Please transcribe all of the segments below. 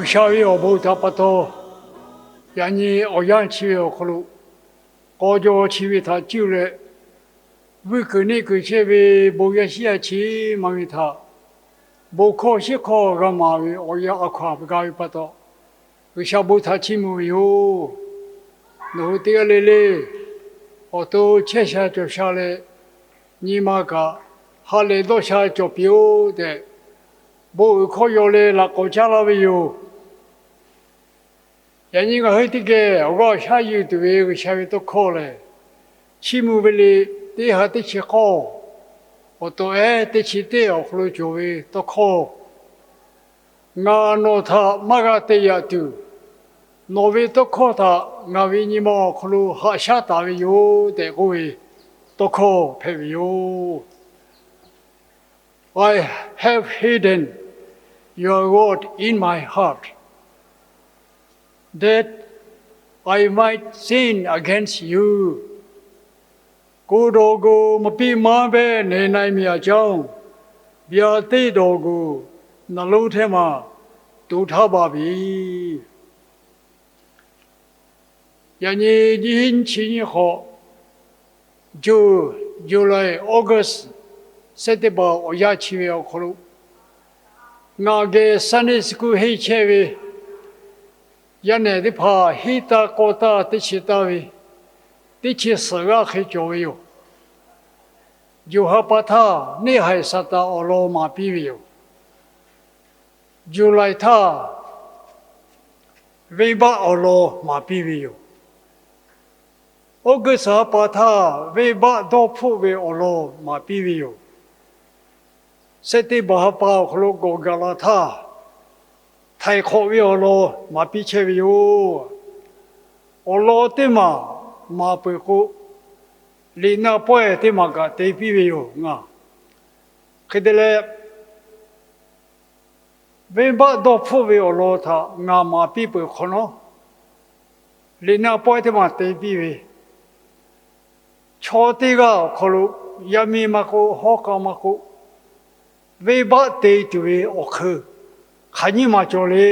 G'uiˬsha ve awˬ bon htaꞈ pa taw, yaꞈ nyi awˬ yanˇ chi ve awˬ hk'aw lo k'aw jaw chi ve htaꞈ cuˇ leh, vuiˇ kuiˬ neˇ kuiˬ chehˇ ve bon yaˇ shiˉ yaˇ chi ma ve htaꞈ bon hkawˇ shiˉ hkawˇ g'a maˍ ve awˬ yanˇ a hkaw-anˬ g'a ve pa taw, G'uiˬsha bon htaꞈ chiˇ mvuh ve yoˬ. Nawˬ hui teˇ g'aˇ le le awˬ to chehˇ sha cawˬ sha leh, nyi ma kaꞈ ha lehˬ dawˇ sha cawˬ piˇ-oˆ tehꞈ, bon uiˍ hkawˇ yaw leh laꞈ k'awꞈ caˉ laˇ ve yoˬ. Yaꞈ nyi ngaˬ hui teˇ geh awˬ g'aˇ awˬ shaˉ yuˬ tuˬ ve G'uiˬsha ve tawˇ hkawˇ lehˬ, chiˇ mvuh ve le, teˇ ha teˇ chi hk'awˇ, awˬ to ehˉ teˇ chi teˇ awˬ hk'aw lo cawˬ ve tawˇ hkawˇ, Ngaˬ nawˬ htaꞈ maˇ g'a te yaꞈ tuˬ, nawˬ ve tawˇ hkawˇ htaꞈ ngaˬ ve nyi ma awˬ hk'aw lo haꞈ shaˉ taˍ ve yoˬ tehꞈ k'oˆ ve tawˇ hkawˇ hpehꞈ ve yoˬ. I have hidden your word in my heart, that I might sin against you. Ko dawˬ gu maˇ piˇ maˇ beh nehˬ na-e miˬ a caˇ-oˬ, byaꞈ teˇ dawˬ gu naˍ lonˉ hteˇ maˬ to htaˇ baˬ ve. Yaꞈ nyi nyiˇ hinˉ chi nyiˇ hk'awꞈ, June, July, August, September awˬ yanˇ chi ve awˬ hk'aw lo, ngaˬ geh Sunday school henˇ chehˇ ve yaˇ nehˬ teˇ hpaˍ hiˉ taˇ k'awˇ taˇ teˇ chi taˇ ve, teˇ chi suhˍ g'aˇ hk'e cawˬ ve yoˬ. June ha pa htaˇ neˇ haiˬ Saˍtanˍ awˬ lawn maˍ piˇ ve yoˬ. July htaˇ venˇbaˆ awˬ lawn maˍ piˇ ve yoˬ. August ha pa htaˇ venˇbaˆ dawˇ hpfuhˆ ve awˬ lawn maˍ piˇ ve yoˬ. September ha pa awˬ hk'aw lo gawˬ gaˬ la htaˇ, htaiˍ hk'awꞈ ve awˬ lawn maˍ piˇ chehˇ ve yoˬ. Awˬ lawn teˇ maˬ maˍ peuˬ k'o, liꞈ na pawehˇ teˇ maˬ kaꞈ te piˇ ve yoˬ ngaˬ. Hk'e te leh, venˇbaˆ dawˇ hpfuhˆ ve awˬ lawn htaꞈ ngaˬ maˍ piˇ peuˬ hk'awꞈ nawˉ, liꞈ na pawehˇ teˇ maˬ te piˇ ve, chaw teˇ g'aˇ awˬ hk'aw lo yaˇ miˇ maˇ k'oˆ, hawˉ hk'aˆ maˇ k'oˆ, venˇbaˆ te tuˬ ve awˬ hk'eun hk'aˬ nyiˇ maˬ cawˬ le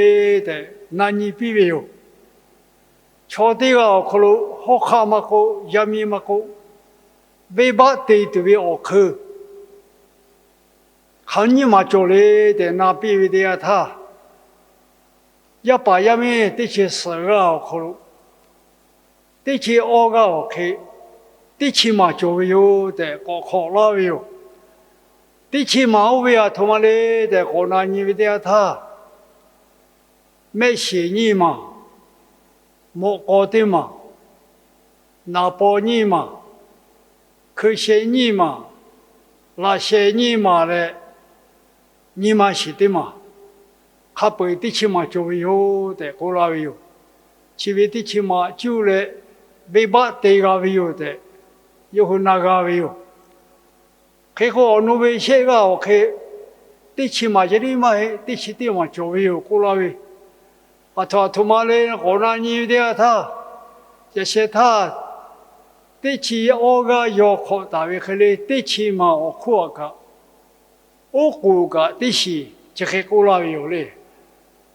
tehꞈ na nyi piˇ ve yoˬ. Chaw teˇ g'aˇ awˬ hk'aw lo hawˉ hk'aˆ maˇ k'oˆ, yaˇ miˇ maˇ k'oˆ, venˇbaˆ te tuˬ ve awˬ hk'eun hk'aˬ nyiˇ maˬ cawˬ le tehꞈ na piˇ ve teˇ yanˇ htaˇ, yaˇ paˍ yaˇ miˇ teˇ chi suhˍ g'aˇ awˬ hk'aw lo, teˇ chi awˇ g'aˇ awˬ hk'e teˇ chi maˬ cawˬ ve yoˬ tehꞈ k'awꞈ hk'awꞈ laˇ ve yoˬ. Teˇ chi maˬ oˇ ve aˬ htoꞈ ma le tehꞈ k'awꞈ na nyi ve teˇ yanˇ htaˇ, mehˆ shiˍ nyiˇ maˬ, mawꞈ k'aw teˇ maˬ, naˍ paw nyiˇ maˬ, hkui sheh nyiˇ maˬ, laꞈ sheh nyiˇ maˬ leh, nyi ma shiˍ teˇ maˬ, hk'a peu-eˬ teˇ chi maˬ cawˬ ve yoˬ tehꞈ k'oˆ laˇ ve yoˬ. Chi ve teˇ chi maˬ cuˇ leh venˇbaˆ te g'a ve yoˬ tehꞈ, yawˇ hui na g'a ve yoˬ. Hk'e k'o, awˬ nu ve shehˆ g'aˇ awˬ hk'e teˇ chi maˬ ceh tiˉ maˇ heˆ, teˇ chi teˇ maˬ cawˬ ve yoˬ k'oˆ laˇ ve. Aˬ htoꞈ aˬ htoꞈ ma le k'awꞈ na nyi ve teˇ yanˇ htaˇ, yaꞈ sheh htaˇ, teˇ chi awˇ g'aˇ yaw hk'awꞈ taˍ ve hk'e le, teˇ chi maˬ awˬ hk'oˆ aꞈ kaꞈ, oˉ k'oˍ kaꞈ teˇ shiˍ chi hk'e k'oˆ laˇ ve yoˬ le.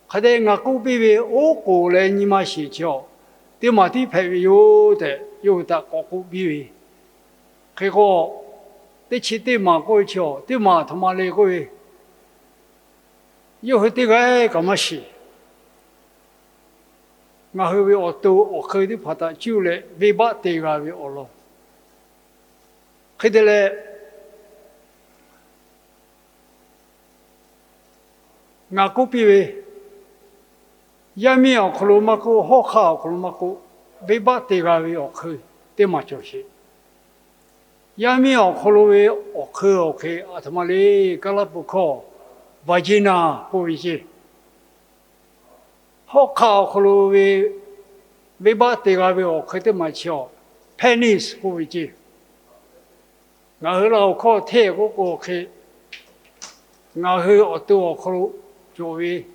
Hk'a dehꞈ ngaˬ k'oˆ piˇ ve, oˉ k'oˍ leh nyi ma shiˍ chi awˬ teˇ maˬ tiˉ hpehꞈ ve yoˬ tehꞈ, yawˇ hui htaꞈ k'awꞈ k'oˆ piˇ ve. Hk'e k'o, teˇ chi teˇ maˬ k'oˆ ve chi awˬ teˇ maˬ aˬ htoꞈ ma le k'oˆ ve, yawˇ hui teˇ g'aˇ kaꞈ maˇ shiˍ. Ngaˬ hui ve awˬ to awˬ hk'eun teˇ hpaˍ htaꞈ cuˇ leh venˇbaˆ te g'a ve awˬ lawn. Hk'e te leh, ngaˬ k'oˆ piˇ ve, yaˇ miˇ awˬ hk'aw lo maˇ k'oˆ, hawˉ hk'aˆ awˬ hk'aw lo maˇ k'oˆ, venˇbaˆ te g'a ve awˬ hk'eun teˇ maˬ cawˬ sheˍ. Yaˇ miˇ awˬ hk'aw lo ve awˬ hk'eun awˬ hk'e aˬ htoꞈ ma le, Kaˇlaˇ pu hkawˇ vagina k'oˆ ve ceˇ. Hawˉ hk'aˆ awˬ hk'aw lo ve venˇbaˆ te g'a ve awˬ hk'eun teˇ maˬ chi awˬ penis k'oˆ ve ceˇ. Ngaˬ hui Laˇ huˍ hkawˇ hteˇ k'oˆ k'o hk'e, ngaˬ hui awˬ to awˬ hk'aw lo cawˬ ve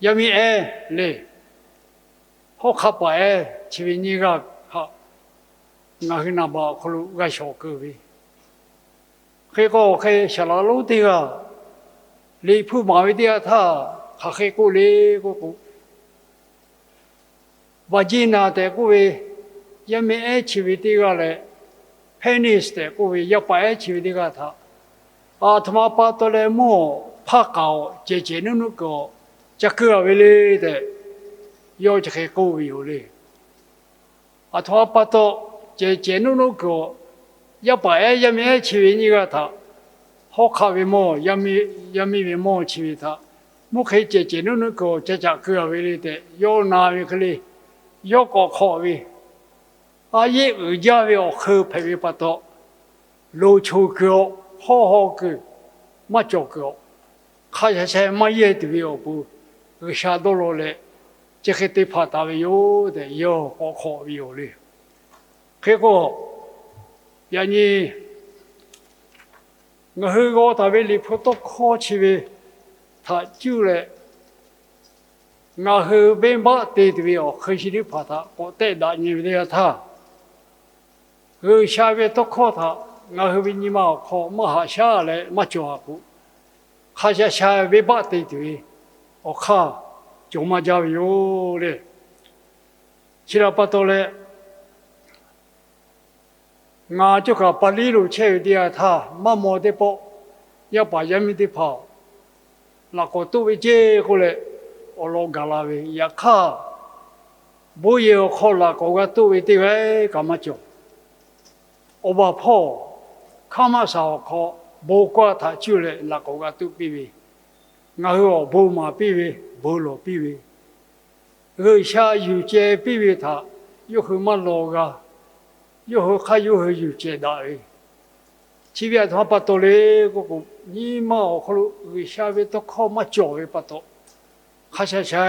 yaˇ miˇ ehˉ le, hawˉ hk'aˆ paˍ ehˉ chi ve nyiˇ g'aˇ htaꞈ ngaˬ hui naˍ baꞈ awˬ hk'aw lo g'a shawˍ keu ve. Hk'e k'o, awˬ hk'e shaˍ laꞈ lonˉ teˇ g'aˇ liꞈ hpu maˍ ve teˇ yanˇ htaˇ, hk'aˬ hk'e k'oˆ le k'oˆ k'o, vagina tehꞈ k'oˆ ve yaˇ miˇ ehˉ chi ve teˇ g'aˇ leh, penis tehꞈ k'oˆ ve yaˇ paˍ ehˉ chi ve teˇ g'aˇ htaꞈ, aˬ htoꞈ ma pa taw leh mvuhˇ awˬ hpaˇ k'aoˍ awˬ cehˬ cehˬ nuˇ nuˇ kuiˬ awˬ ca keu a ve le tehꞈ, yawˇ chi hk'e k'oˆ ve yoˬ le. Aˬ htoꞈ ma pa taw cehˬ cehˬ nuˇ nuˇ kuiˬ awˬ, yaˇ paˍ ehˉ yaˇ miˇ ehˉ chi ve nyiˇ g'aˇ htaꞈ, hawˉ hk'aˆ ve mawˇ, yaˇ miˇ ve mawˇ chi ve htaꞈ, mvuhˇ hk'e cehˬ cehˬ nuˇ nuˇ kuiˬ awˬ ca caꞈ keu a ve le tehꞈ yawˇ na ve hk'e le, yawˇ k'awꞈ hk'awꞈ ve, a yehˉ uiˍ jaˇ ve awˬ hk'eun hpehꞈ ve pa taw, loˍ choˬ kuiˬ awˬ, hawˇ haw kuiˬ, maˇ cawˬ kuiˬ awˬ, hk'a sha sha maˇ yehˇ tuˬ ve awˬ pon, G'uiˬsha dawˇ law leh, chi hk'e te hpanˍ taˍ ve yoˬ tehꞈ yawˇ k'awꞈ hk'awꞈ ve yoˬ le. Hk'e k'o, yaꞈ nyi ngaˬ hui g'aw taˍ ve Liꞈ hpu tawˇ hkawˇ chi ve htaꞈ cuˇ leh, ngaˬ hui venˇbaˆ te tuˬ ve awˬ hk'eun chi teˇ hpaˍ htaꞈ k'awꞈ tehˆ daꞈ nyi ve teˇ yanˇ htaˇ, G'uiˬsha ve tawˇ hkawˇ htaꞈ ngaˬ hui ve nyi ma awˬ hk'aw maˇ haꞈ shaˉ leh maˇ cawˬ a k'o, hk'a sha sha venˇbaˆ te tuˬ ve awˬ hk'aˇ cawˬ maˇ jaˇ ve yoˬ le. Chi htaꞈ pa taw leh, ngaˬ cawˇ kaꞈ Paˍliˇ lo chehˇ ve teˇ yanˇ htaˇ, maˇ maw teˇ pawˆ yaˇ paˍ yaˇ miˇ teˇ hpaˍ laꞈ k'awꞈ toˆ ve ceˇ k'oˆ leh awˬ lawn gaˬ la ve. Yaꞈ hk'aˇ, bon yehˬ awˬ hk'aw laꞈ k'awꞈ g'a toˆ ve teˇ g'aˇ kaꞈ maˇ cawˬ. Awˬ baˬ hpawˇ hkaˉ maˆ shaˍ awˬ hk'aw bon kawˇ htaꞈ cuˇ leh laꞈ k'awꞈ g'a toˆ piˇ ve, ngaˬ hui awˬ bon maˍ piˇ ve, bon lawˬ piˇ ve, G'uiˬsha yuˬ ceh piˇ ve htaꞈ yawˇ hui maˇ law g'a. Yawˇ hui hk'aˇ yawˇ hui yuˬ ceh daꞈ ve, chi ve aˬ htoꞈ ma pa taw le k'oˆ k'o, nyi ma awˬ hk'aw lo G'uiˬsha ve tawˇ hkawˇ maˇ cawˬ ve pa taw, hk'a sha sha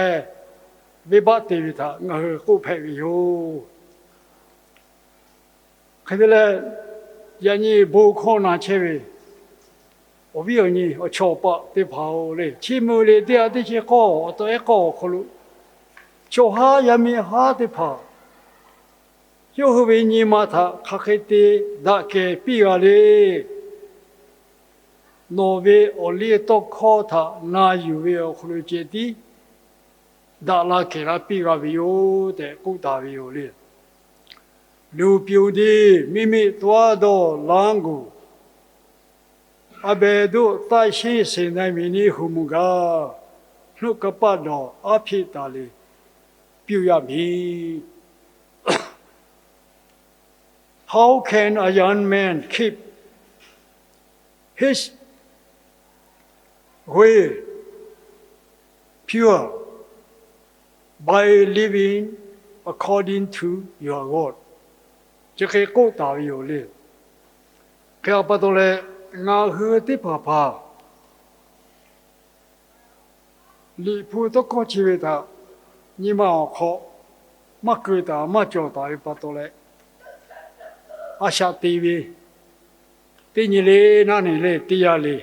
venˇbaˆ te ve htaꞈ ngaˬ hui k'oˆ hpehꞈ ve yoˬ. Hk'e te leh, yaꞈ nyi bon hkawˇ na chehˇ ve awˬ viˉ awˬ nyi awˬ chawˇ awˬ paˆ teˇ hpaˍ-oˬ le, chi meuꞈ le teˇ g'aˇ teˇ chi k'awˇ awˬ taw ehˉ k'awˇ awˬ hk'aw lo, chaw haˉ yaˇ miˇ haˉ teˇ hpaˍ yawˇ hui ve nyi ma htaꞈ hk'aˬ hk'e te daꞈ kehˬ piˇ g'a le. Nawˬ ve awˬ liˇ tawˇ hkawˇ htaꞈ na yuˬ ve awˬ hk'aw lo ceh tiˉ daꞈ la kehˬ la piˇ g'a ve yoˬ tehꞈ k'oˆ taˍ ve yoˬ le. Luˬ piˍ-oˬ de, miˇ miˇ tawˇ dawˇ laˇ g'oˬ, a behˬ doˆ taˆ sheˉ seˍ na miˬ neˇ hu mvuh gaˇ, hnuˆ kaˇ paˆ dawˬ aˉ hpeˆ taˍ le piˇ-oˬ yaˇ miˬ. How can a young man keep his way pure? By living according to your word. Chi hk'e k'oˆ taˍ ve yoˬ le. Hk'e a pa taw leh, ngaˬ hui teˇ hpaˍ hpaˍ Liꞈ hpu tawˇ hkawˇ chi ve htaꞈ nyi ma awˬ hk'aw maˇ keu taˍ maˇ cawˬ taˍ ve pa taw leh, a shaꞈ te ve teˇ nyi le naˇ nyi le teˇ yanˇ le,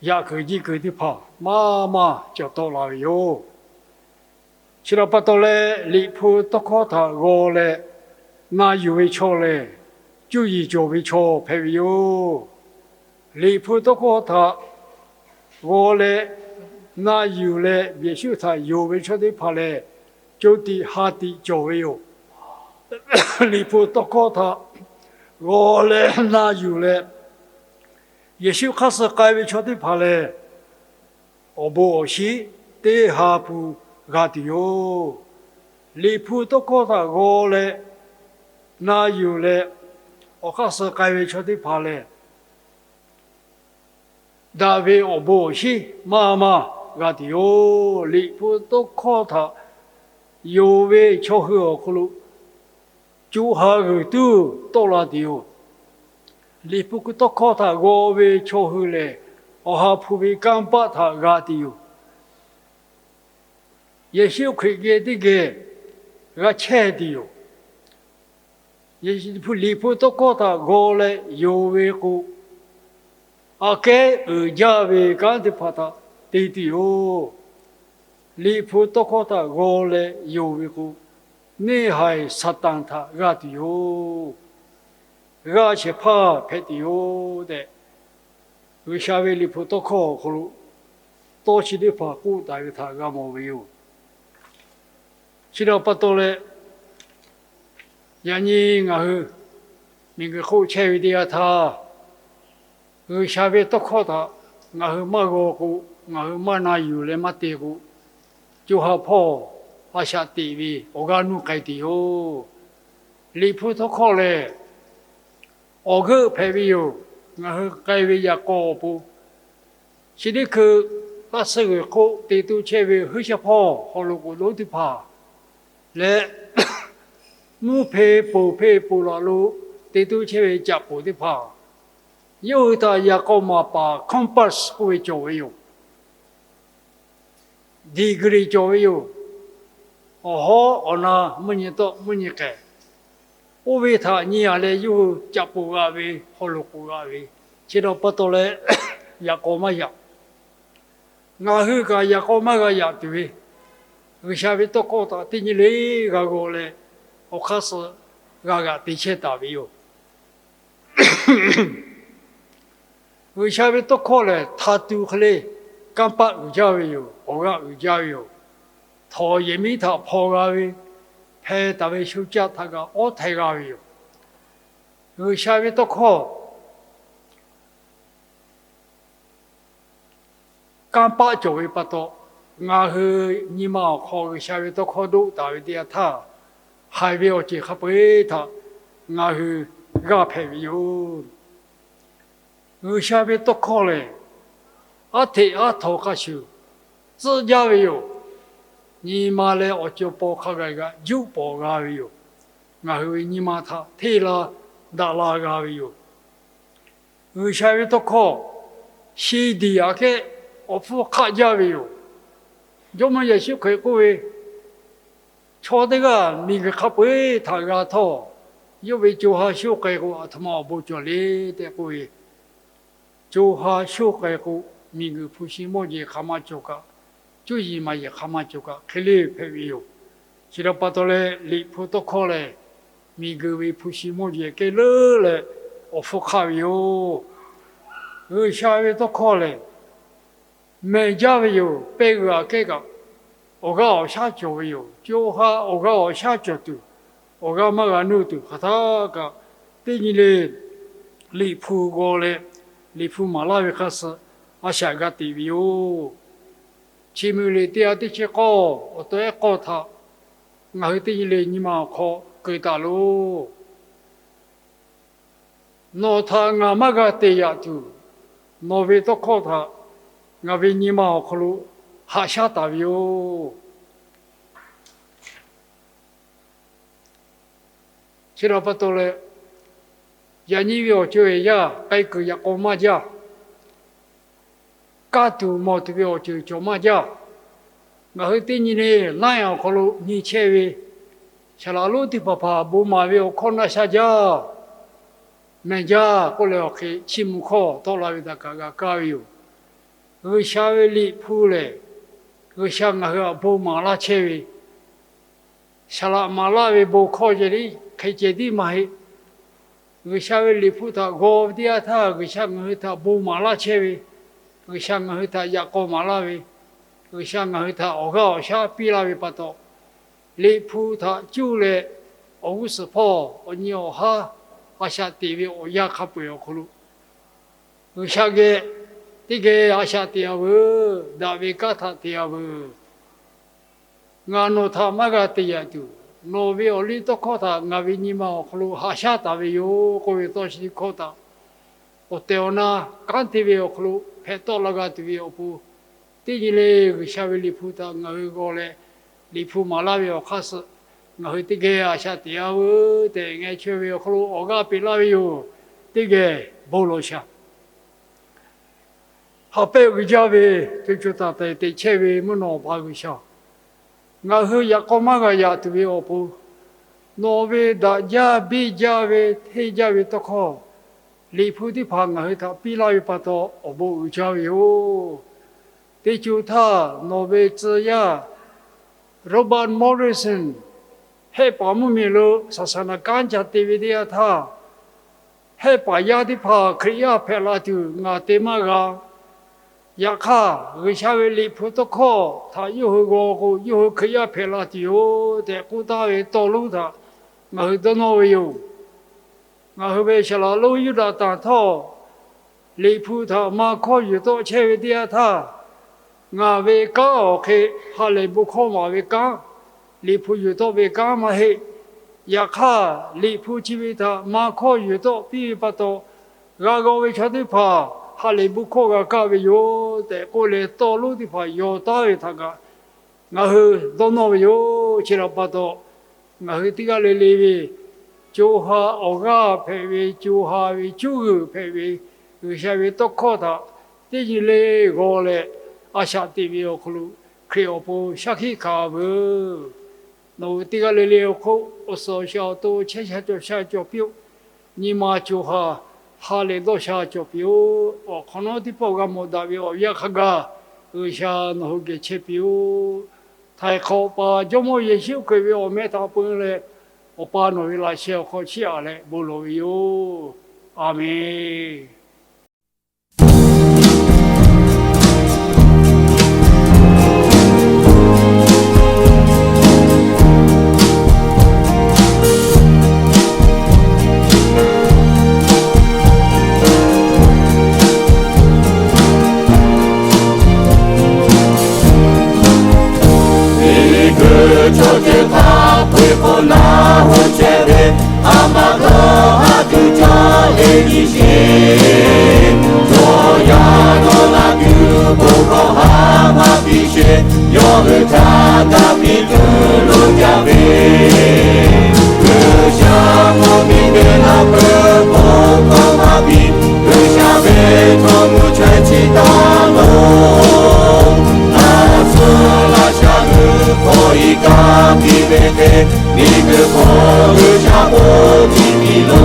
yaꞈ kuiˬ jiˆ kuiˬ teˇ hpaˍ maˇ maˇ cawˬ tawˆ la ve yoˬ. Chi htaꞈ pa taw leh, Liꞈ hpu tawˇ hkawˇ htaꞈ g'aw leh na yuˬ ve chaw lehˬ, cuˇ yiˍ cawˬ ve chaw hpehꞈ ve yoˬ. Liꞈ hpu tawˇ hkawˇ htaꞈ g'aw leh na yuˬ leh, Yeˍsuˆ htaꞈ yonˍ ve chaw teˇ hpaˍ lehˬ, co tiꞈ ha tiꞈ cawˬ ve yoˬ. Liꞈ hpu tawˇ hkawˇ htaꞈ g'aw leh na yuˬ leh, Yeˍsuˆ hk'aˇ suh k'ai ve chaw teˇ hpaˍ lehˬ, awˬ bon awˬ shinˉ teˇ ha hpu g'a tuˬ yoˬ. Liꞈ hpu tawˇ hkawˇ htaꞈ g'aw leh na yuˬ leh, awˬ hk'aˇ suh k'ai ve chaw teˇ hpaˍ lehˬ, daꞈ ve awˬ bon awˬ shinˉ maˇ maˇ g'a tuˬ yoˬ. Liꞈ hpu tawˇ hkawˇ htaꞈ yonˍ ve chaw hui awˬ hk'aw lo co ha g'uiˬ tuˉ tawˆ la tuˬ yoˬ. Liꞈ hpu tawˇ hkawˇ htaꞈ g'aw ve chaw hui lehˬ, awˬ ha hpu ve kanˇ paˆ htaꞈ g'a tuˬ yoˬ. Yeˍsuˆ Hkriꞈ geh teˇ geh g'a chehˇ tuˬ yoˬ. Liꞈ hpu tawˇ hkawˇ htaꞈ g'aw leh yonˍ ve k'o, aꞈ kehˉ uiˍ jaˇ ve kanˉ teˇ hpaˍ htaꞈ te tuˬ yoˬ. Liꞈ hpu tawˇ hkawˇ htaꞈ g'aw leh yonˍ ve k'o, neˇ haiˬ Saˍtanˍ htaꞈ g'a tuˬ yoˬ. G'aˇ shehˍ hpaˇ hpehꞈ tuˬ yoˬ tehꞈ, G'uiˬsha ve Liꞈ hpu tawˇ hkawˇ awˬ hk'aw lo tawˇ chi teˇ hpaˍ k'oˆ taˍ ve htaꞈ g'a mawˬ ve yoˬ. Chi htaꞈ pa taw leh, yaꞈ nyi ngaˬ hui miˬguiˬ hk'oˆ chehˇ ve teˇ yanˇ htaˇ, G'uiˬsha ve tawˇ hkawˇ htaꞈ ngaˬ hui maˇ g'aw k'o, ngaˬ hui maˇ na yuˬ leh maˇ te k'o, co ha hpawˇ a shaꞈ teꞈ ve awˬ g'aˇ nuˇ k'ai tuˬ yoˬ. Liꞈ hpu tawˇ hkawˇ lehˬ, awˬ g'euˆ hpehꞈ ve yoˬ. Ngaˬ hui k'ai ve yaꞈ k'aw awˬ pon, chi teˇ hkui laˇ suhˉ g'uiˬ hk'oˆ te tuˬ chehˇ ve huiˉ shaˇ hpawˇ haw loꞈ k'oˍ lonˉ teˇ hpaˍ leh, mvuhˇ hpe ponˬ hpe ponˬ laꞈ lo te tuˬ chehˇ ve caꞈ ponˬ teˇ hpaˍ, yawˇ hui htaꞈ yaꞈ k'aw maˍ paˍ compass k'oˆ ve cawˬ ve yoˬ. Degree cawˬ ve yoˬ. Awˬ hawˉ awˬ na, mvuhˇ nyi tawˆ mvuhˇ nyi k'ehˬ, oˇ ve htaꞈ nyi a leh yawˇ hui caꞈ ponˬ g'a ve, haw loꞈ k'oˍ g'a ve, chi htaꞈ pa taw leh yaꞈ k'aw maˇ yaꞈ. Ngaˬ hui kaꞈ yaꞈ k'aw maˇ g'a yaꞈ tuˬ ve, G'uiˬsha ve tawˇ hkawˇ htaꞈ teˇ nyi le g'a g'aw leh, awˬ hk'aˇ suh g'a g'aꞈ te chehˇ taˍ ve yoˬ. G'uiˬsha ve tawˇ hkawˇ lehˬ, hta tu hk'e le kanˇ paˆ uiˍ jaˇ ve yoˬ. Awˬ g'aˇ uiˍ jaˇ ve yoˬ. Htawnˍ yehˬ miˉ htaꞈ hpaw g'a ve, hpeh taˍ ve shu caˆ htaꞈ kaꞈ awˉ htaiˍ g'a ve yoˬ. G'uiˬsha ve tawˇ hkawˇ kanˇ paˆ cawˬ ve pa taw, ngaˬ hui nyi ma awˬ hk'aw G'uiˬsha ve tawˇ hkawˇ doˆ taˍ ve teˇ yanˇ htaˇ, haiˬ ve awˬ ceuˬ hk'a peu-eˬ htaꞈ ngaˬ hui g'aˇ hpehꞈ ve yoˬ. G'uiˬsha ve tawˇ hkawˇ lehˬ, aˉ hteꞈ aˉ htaw hk'a shuˍ tcuhˆ jaˇ ve yoˬ. Nyi ma leh awˬ ceuˬ paw hk'a gaˬ kaꞈ juˆ pawˍ g'a ve yoˬ. Ngaˬ hui ve nyi ma htaꞈ hteˇ la daꞈ la g'a ve yoˬ. G'uiˬsha ve tawˇ hkawˇ shi diˬ aꞈ kehˉ awˬ hpfuhˇ hk'aˆ jaˇ ve yoˬ. Jawˇmawˇ Yeˍsuˆ Hkriꞈ k'oˆ ve, Chaw teˇ g'aˇ miˬguiˬ hk'a peu-eˬ htaꞈ g'a htawˇ, yawˇ ve co ha shoˆ k'ai k'o, aˬ htoꞈ ma awˬ bon cawˬ le tehꞈ k'oˆ ve, co ha shoˆ k'ai k'o, miˬguiˬ hpu shi mawˇ jeˬ hk'aˬ ma cawˬ kaꞈ, cuˇ yiˍ maˍ yiˍ hk'aˬ ma cawˬ kaꞈ hk'e le hpehꞈ ve yoˬ. Chi htaꞈ pa taw leh Liꞈ hpu tawˇ hkawˇ lehˬ, miˬguiˬ ve hpu shi mawˇ jeˬ kehˉ leuˉ leh awˬ hpfuhˇ hk'aˆ ve yoˬ. G'uiˬsha ve tawˇ hkawˇ lehˬ, mehˬ jaˇ ve yoˬ. Pehˇ g'uiˬ aꞈ kehˉ kaꞈ awˬ g'aˇ awˬ shaˉ cawˬ ve yoˬ. Co ha awˬ g'aˇ awˬ shaˉ cawˬ tuˬ, awˬ g'aˇ maˇ g'a nuˇ tuˬ hk'aˬ htaˇ kaꞈ, teˇ nyi le Liꞈ hpu g'aw leh, Liꞈ hpu maˍ laˇ ve hk'a suh a shaꞈ g'a teꞈ ve yoˬ. Chi mvuh liꞈ teˇ ha teˇ chi k'awˇ awˬ to ehˉ k'awˇ htaꞈ ngaˬ hui teˇ nyi le nyi ma awˬ hk'aw keu taˍ loˬ. Nawˬ htaꞈ ngaˬ maˇ g'a teꞈ yaꞈ tuˬ, nawˬ ve tawˇ hkawˇ htaꞈ ngaˬ ve nyi ma awˬ hk'aw lo haꞈ shaˉ taˍ ve yoˬ. Chi htaꞈ pa taw leh, yaꞈ nyi ve awˬ ceuˬ yaˇ k'ai kuiˬ yaꞈ k'aw maˇ jaˇ. Kaˇ tuˬ mawˬ tuˬ ve awˬ ceuˬ cawˬ maˇ jaˇ. Ngaˬ hui teˇ nyi le laiˉ awˬ hk'aw lo nyi chehˇ ve, saˍ laꞈ lonˉ teˇ hpaˍ hpaˍ bon maˍ ve awˬ hkawˇ naˆ sha jaˇ. Mehˬ jaˇ k'oˆ leh awˬ hk'e chiˇ mvuh hkawˇ tawˆ la ve htaꞈ kaꞈ g'a kaˇ ve yoˬ. G'uiˬsha ve Liꞈ hpu lehˬ, G'uiˬsha ngaˬ hui htaꞈ bon maˍ laˇ chehˇ ve, saˍ laꞈ maˍ laˇ ve bon hkawˇ ceh tiˉ hk'e ceh tiˉ maˇ heˆ. G'uiˬsha ve Liꞈ hpu htaꞈ g'aw ve teˇ yanˇ htaˇ, G'uiˬsha ngaˬ hui htaꞈ bon maˍ laˇ chehˇ ve, G'uiˬsha ngaˬ hui htaꞈ yaꞈ k'aw maˍ laˇ ve, G'uiˬsha ngaˬ hui htaꞈ awˬ g'aˇ awˬ shaˉ piˇ laˇ ve pa taw, Liꞈ hpu htaꞈ cuˇ leh awˬ g'uˇ suhˍ hpawˇ awˬ nyi awˬ haˉ a shaꞈ teꞈ ve awˬ yanˇ hk'a peu-eˬ awˬ hk'aw lo, G'uiˬsha geh teˇ geh a shaꞈ teꞈ-a veuˬ. Daꞈ ve kanˉ htaꞈ te-a veuˬ. Ngaˬ nawˬ htaꞈ maˇ g'a teꞈ yaꞈ tuˬ, nawˬ ve awˬ liˇ tawˇ hkawˇ htaꞈ ngaˬ ve nyi ma awˬ hk'aw lo haꞈ shaˉ taˍ ve yoˬ k'oˆ ve tawˇ chi teˇ hkawˇ htaꞈ awˬ tehˬ awˬ na kanˉ te ve awˬ hk'aw lo hpehꞈ tawˆ la g'a tuˬ ve awˬ pon, teˇ nyi le G'uiˬsha ve Liꞈ hpu htaꞈ ngaˬ hui g'aw leh, Liꞈ hpu maˍ laˇ ve awˬ hk'aˇ suh ngaˬ hui teˇ geh a shaꞈ teꞈ-a veuˬ tehꞈ ngeh chaweh ve awˬ hk'aw lo awˬ g'aˇ peꞈ laˇ ve yoˬ. Teˇ geh bon lawˬ shaˍ. Ha pehˇ uiˍ jaˇ ve co co taiˍ taiˍ teꞈ chehˇ ve mvuhˇ naw pa G'uiˬsha, ngaˬ hui yaꞈ k'aw maˇ g'a yaꞈ tuˬ ve awˬ pon, nawˬ ve daꞈ jaˇ biˇ jaˇ ve hteˇ jaˇ ve tawˇ hkawˇ Liꞈ hpu teˇ hpaˍ ngaˬ hui htaꞈ piˇ laˇ ve pa taw awˬ bon uiˍ jaˇ ve yoˬ. Teˇ co htaˇ nawˬ ve tcuh yaˇ Robert Morrison Hehˆ paˍ mvuhˇmiˬ lo saˍsaˍnaˍ kanˉ ca te ve teˇ yanˇ htaˇ, Hehˆ paˍ yaˇ teˇ hpaˍ Hkriꞈ yaˇ hpehꞈ la tuˬ ngaˬ te maˇ g'a. Yaꞈ hk'aˇ, G'uiˬsha ve Liꞈ hpu tawˇ hkawˇ htaꞈ yawˇ hui g'aw k'o, yawˇ hui Hkriꞈ yaˇ hpehꞈ la tuˬ yoˬ tehꞈ k'oˆ taˍ ve tawˇ lonˉ htaꞈ ngaˬ hui dawˇ nawˇ ve yoˬ. Ngaˬ hui ve saˍ laˍ lonˉ Yuˇdaꞈ tanˬ htawˇ, Liꞈ hpu htaꞈ maˇ hkawˇ yuˬ tawˆ chehˇ ve teˇ yanˇ htaˇ, ngaˬ ve kanˉ awˬ hk'e ha lehˬ bon hkawˇ maˍ ve kanˉ, Liꞈ hpu yuˬ tawˆ ve kanˉ maˇ heˆ. Yaꞈ hk'aˇ, Liꞈ hpu chi ve htaꞈ maˇ hkawˇ yuˬ tawˆ piˇ ve pa taw, g'a g'aw ve chaw teˇ hpaˍ ha lehˬ bon hkawˇ g'a kaˇ ve yoˬ tehꞈ k'oˆ leh, tawˇ lonˉ teˇ hpaˍ yaw taˉ ve htaꞈ kaꞈ ngaˬ hui dawˇ nawˇ ve yoˬ. Chi htaꞈ pa taw, ngaˬ hui teˇ g'aˇ le le ve co ha awˬ g'aˇ hpehꞈ ve, co ha ve cuˇ g'uiˬ hpehꞈ ve, G'uiˬsha ve tawˇ hkawˇ htaꞈ teˇ nyi le g'aw leh, a shaꞈ teꞈ ve awˬ hk'aw lo Hkriꞈ awˬ pon shaˉ hkiˆ hkanˍ veuˬ. Nawˬ hui teˇ g'aˇ le le awˬ hk'oˆ awˬ suhˍ awˬ shaˍ awˬ to chehˇ sha cawˬ sha cawˬ piˇ-oˆ. Nyi ma co ha ha lehˬ dawˇ sha cawˬ piˇ-oˆ. Awˬ hk'awꞈ nawˉ teˇ pawˆ g'a mawˬ daꞈ ve awˬ yanˇ hk'a gaˬ G'uiˬsha nawˬ hui geh chehˇ piˇ-oˆ. Htaiˍ hk'awꞈ paˍ Jawˇmawˇ Yeˍsuˆ Hkriꞈ ve awˬ meh htaꞈ peu leh, Awˬ pa nawˬ ve laꞈ sheh awˬ hk'aw chiˇ aꞈ leh bon lawˬ ve yoˬ. A menˬ. Miˬguiˬ chaw ceuˬ hk'a peu-eˬ k'o, naˬ hoꞈ chehˇ ve a ma dawˇ a tuˬ cawˬ ve nyi sheˍ. Chaw yaˇ dawˇ la tuˬ bon hkawˇ haꞈ maˇ piˇ sheˍ. Yawˇ hui htaꞈ daꞈ piˇ tuˬ loˍ jaˇ ve, G'uiˬsha mvuhˇ miˬ ve naˆ peuˬ bon hkawˇ maˇ piˇ. G'uiˬsha ve chaw mvuh chaweh chi taˇ lo, a suh laˇ sha g'uiˬ hk'aw iˉ kaˆ piˇ ve hk'e, miˬguiˬ hk'aw G'uiˬsha k'oˆ tiˇ piˇ loˬ.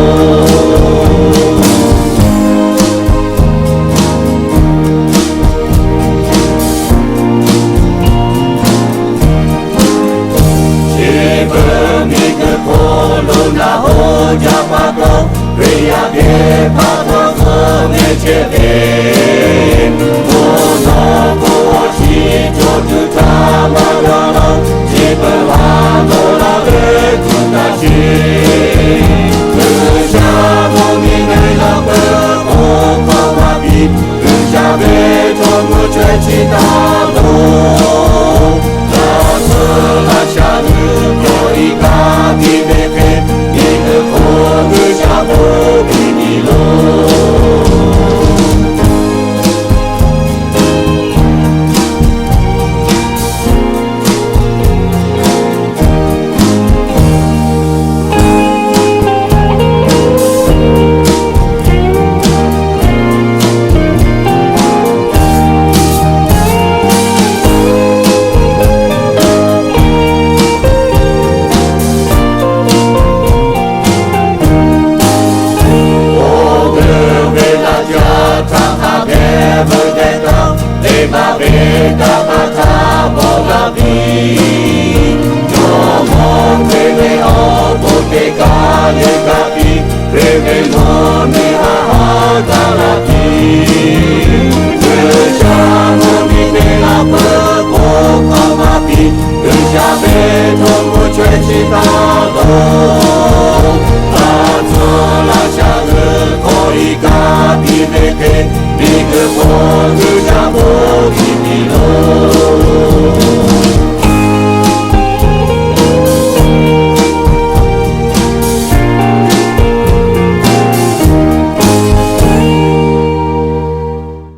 Chi beuꞈ miˬguiˬ hk'oˆ lo naˬ hoꞈ jaˇ pa taw, Hkriꞈ yaˇ teˇ hpaˍ htaꞈ hk'awꞈ neh chehˇ ve, mvuhˇ naw k'o chi cawˬ tuˬ